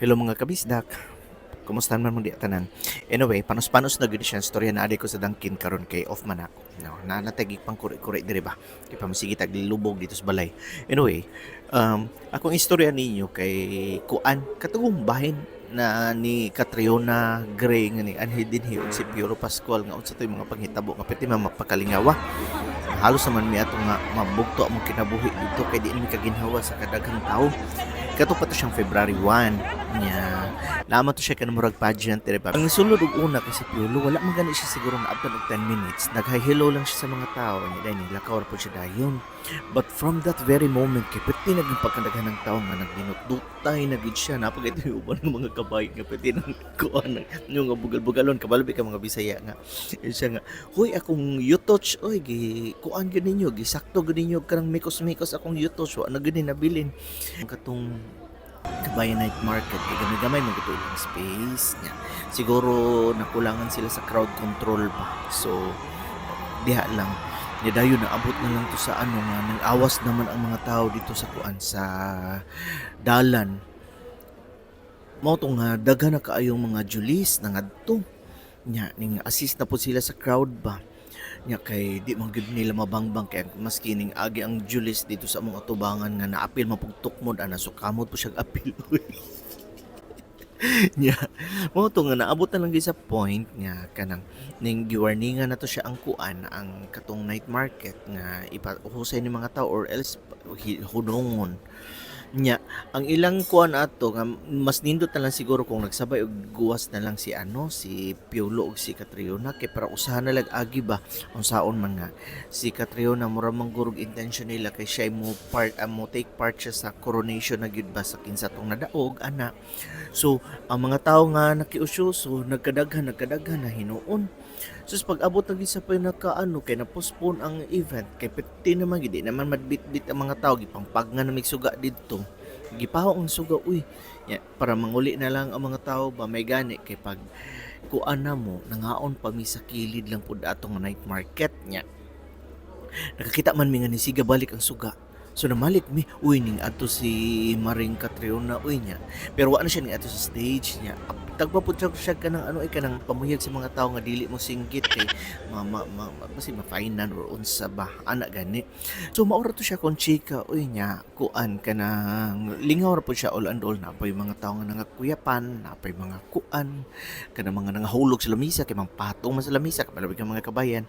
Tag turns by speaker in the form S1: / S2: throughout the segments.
S1: Hello, mga kabisdak. Kumusta man mo di tanan? Anyway, panos-panos na gyud siya ang storya na ko sa Dunkin karon kay off man ako. No, na natagig pang kuri-kuri diri ba. Kay pamasigi tag lubog dito sa balay. Anyway, akong istorya ninyo kay kuan katong bahin na ni Catriona Gray nga ni anhi dinhi ug si Piolo Pascual nga unsa to'y mga panghitabo nga pwede man mapakalingawa. Halos naman mi ato nga mabugto among kinabuhi dito kay di mi kaginhawa sa kadaghang tao. Kato pa to siyang February 1 nya. Naman to siya kanang murag pageant dire ba. Ang sulod og una kay si Piolo, wala man gani siya siguro naabtan og 10 minutes. Nag-hi hello lang siya sa mga tao nya, dahil nilakaw ra pud siya dayon. But from that very moment kay pwede naging pagkadaghan ng tao nga nagdinutdutay na gid siya. Napag ito yung uban ng mga kabayo nga pwede nang kuan yung nga bugal-bugalon kabalo ka mga Bisaya nga. Yun siya nga, "Hoy, akong yutoch, oy, gi kuan gyud ninyo, gisakto gyud ninyo kanang mikos-mikos akong yutoch, wa na gyud ni nabilin." Katong Kabayan Night Market kay gamay-gamay man gud ilang space nya. Siguro nakulangan sila sa crowd control pa. So diha lang nya, dayon naabot na lang to sa ano nga nang awas naman ang mga tao dito sa kuan sa dalan. Mao to nga daghan na kaayong mga julis nangadto. Nya ning assist na po sila sa crowd ba. Nya kay di man gyud nila mabangbang kay maski ning agi ang julis dito sa among atubangan nga naapil man pug tukmod ana, so kamot po siyang apil. Nya mao to nga naabot na lang gyud sa point nga kanang ning giwarningan na to siya ang kuan ang katong night market nga ipahusay ni mga tao or else hunongon. Nya ang ilang kuan ato nga mas nindot na lang siguro kung nagsabay og guwas na lang si ano, si Piolo ug si Catriona kay para usahan na lag agi ba. Unsaon man nga si Catriona, mura man gurog intention nila kay siya mo part mo take part siya sa coronation na gyud ba sa kinsa tong nadaog ana. So ang mga tao nga nakiusyoso nagkadaghan nagkadaghan na hinuon. Sus, pag abot na gyud sa pinaka ano kay na-postpone ang event kay pwede naman gid di naman madbitbit ang mga tao, gipangpag nga na may suga didto, gipaho ang suga uy. Ya, para manguli na lang ang mga tao ba. May gani kay pag kuan na mo nangaon pa mi sa kilid lang pud atong night market nya. Nakakita man mi nga nisiga balik ang suga. So namalik mi, uy, ning adto si Maring Catriona uy nya. Pero wa na siya ning adto sa stage niya. Tagpa pud siya kanang ano ay kanang pamuyag sa mga tao nga dili mo singgit kay ma ma, ma, ma basi ma-finan or unsa ba ana gani. So maura to siya kung chika uy nya, kuan kanang lingaw ra pud siya all and all. Napay mga tao nga nangakuyapan, napay mga kuan kanang mga nangahulog sa lamisa kay mangpatong man sa lamisa, kabalo ka mga kabayan,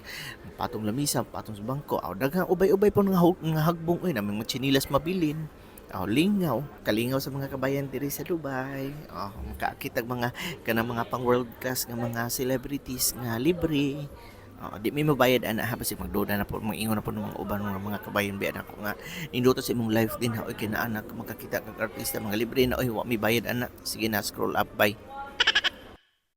S1: patong lamisa, patong sa bangko. Aw, daghang ubay-ubay po nga hagbong uy, naming mga tsinilas mabilin. Aw, lingaw, kalingaw sa mga kabayan diri sa Dubai. Oh, makaakit ang mga kanang mga pang world class nga mga celebrities nga libre. Oh, di mi mabayad ana ha, basi magduda na po, mangingon na po ng mga uban mga mga kabayan biyan ako nga nindot sa imong life din ha, oy, kinaanak makakita kag artista mga libre na oy, wa mi bayad ana. Sige na, scroll up, bye.